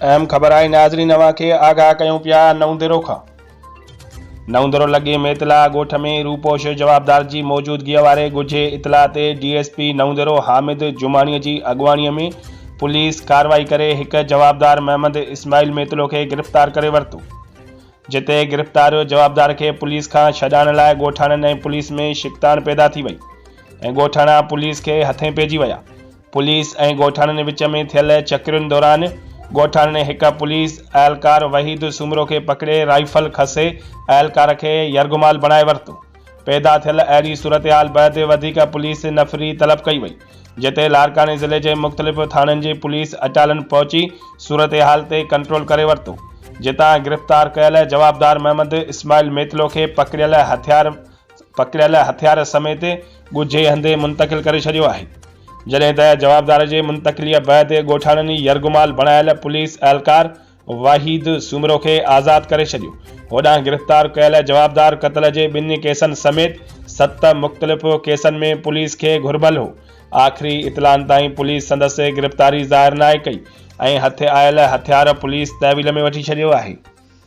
اهم خبر آهي ناظرين اوهان کي آگاهه ڪيون پيا نئون ديرو کان نئون ديرو لڳي ميتلا ڳوٺ ۾ روپوش جوابدار جي موجودگي واري ڳجهي اطلاع تي D S P Naon Dero Hamid Jamani جي اڳواڻي ۾ پوليس ڪارروائي ڪري هڪ جوابدار محمد اسماعيل ميتلو کي گرفتار ڪري ورتو جتي گرفتار جوابدار کي پوليس کان ڇڏائڻ لاء ڳوٺاڻن ۽ پوليس ۾ ڇڪتاڻ پيدا ٿي وئي ۽ ڳوٺاڻا پوليس کي هٿين پئجي ويا. پوليس ۽ ڳوٺاڻن وچ ۾ ٿيل چڪرين دوران ڳوٺاڻن هڪ پوليس اهلڪار وحيد سومرو کي پڪڙي رائفل کسي اهلڪار کي يرغمال بڻائي ورتو. پيدا ٿيل اهڙي صورتحال بعد وڌيڪ پوليس نفري طلب ڪئي وئي، جتي لاڙڪاڻي ضلعي جي مختلف ٿاڻن جي پوليس اٽالن پهچي صورتحال تي ڪنٽرول ڪري ورتو، جتان گرفتار ڪيل جوابدار محمد اسماعيل ميتلو کي پڪڙيل هٿيار پڪڙيل هٿيار سميت ڳجهي هنڌ منتقل ڪري ڇڏيو آهي، جڏهن ته جوابدار جي منتقليء بعد ڳوٺاڻن يرغمال بڻايل پوليس اهلڪار وحيد سومرو کي آزاد ڪري ڇڏيو. هوڏانهن گرفتار ڪيل جوابدار قتل جي ٻن ڪيسن سميت ست مختلف ڪيسن ۾ پوليس کي گهربل هو. آخري اطلاعن تائين پوليس سندس گرفتاري ظاهر ناهي ڪئي ۽ هٿ آيل هٿيار پوليس تحويل ۾ وٺي ڇڏيو آهي.